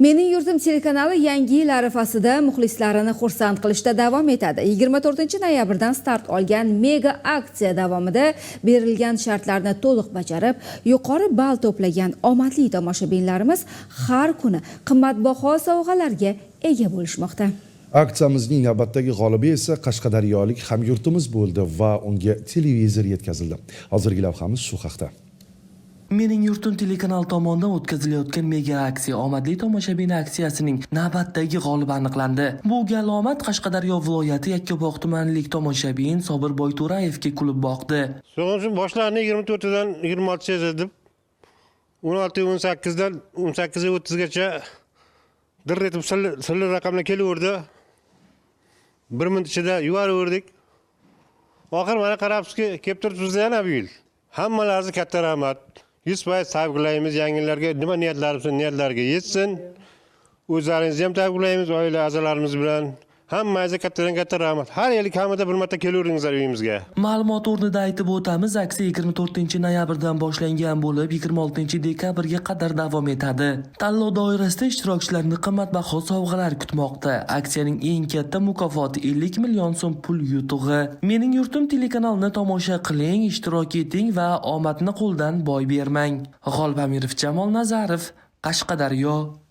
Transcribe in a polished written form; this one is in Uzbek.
Mening yurtim telekanali yangi yil arafasida muxlislarini xursand qilishda davom etadi. 24 noyabrdan start olgan mega aksiya davomida berilgan shartlarni to'liq bajarib, yuqori ball to'plagan omadli tomoshabinlarimiz har kuni qimmatbaho sovg'alarga ega bo'lishmoqda. Aksiyamizning navbatdagi g'olibi esa qashqadaryolik hamyurtimiz bo'ldi va unga televizor yetkazildi. Hozirgi lavhamiz shu haqda. Mening yurtim telekanali tomonidan o'tkazilayotgan mega aksiya, omadli tomoshabin aksiyasining navbatdagi g'olibi aniqlandi. Bu gal omad Qashqadaryo viloyati Yakkabog' tumanilik tomoshabin Sobir Boyto'rayevga kulib boqdi. So'ng boshlandi 24 dan 26gacha deb, 16, 18dan 18 30gacha dir etib sirli sirli raqamlar kelaverdi. Bir minut ichida yuboraverdik. Oxiri mana qarabsizki, kelib turibmiz yana bu yil. Hammalaringizga katta rahmat. 100% tabriklaymiz. Yangi yillarga nima niyatlarimiz, niyatlarga yetsin. O'zlaringizni ham tabriklaymiz oila a'zolarimiz bilan. Hammangizga kattadan katta rahmat. Har yili kamida bir marta kelaveringizlar uyimizga. Ma'lumot o'rnida aytib o'tamiz, aksiya 24 noyabrdan boshlangan bo'lib, 26 dekabrga qadar davom etadi. Tanlov doirasida ishtirokchilarni qimmatbaho sovg'alar kutmoqda. Aksiyaning eng katta mukofoti 50 million so'm pul yutug'i. Mening yurtim telekanalini tomosha qiling, ishtirok eting va omadni qo'ldan boy bermang. G'olib Amirov, Jamol Nazarov, Qashqadaryo.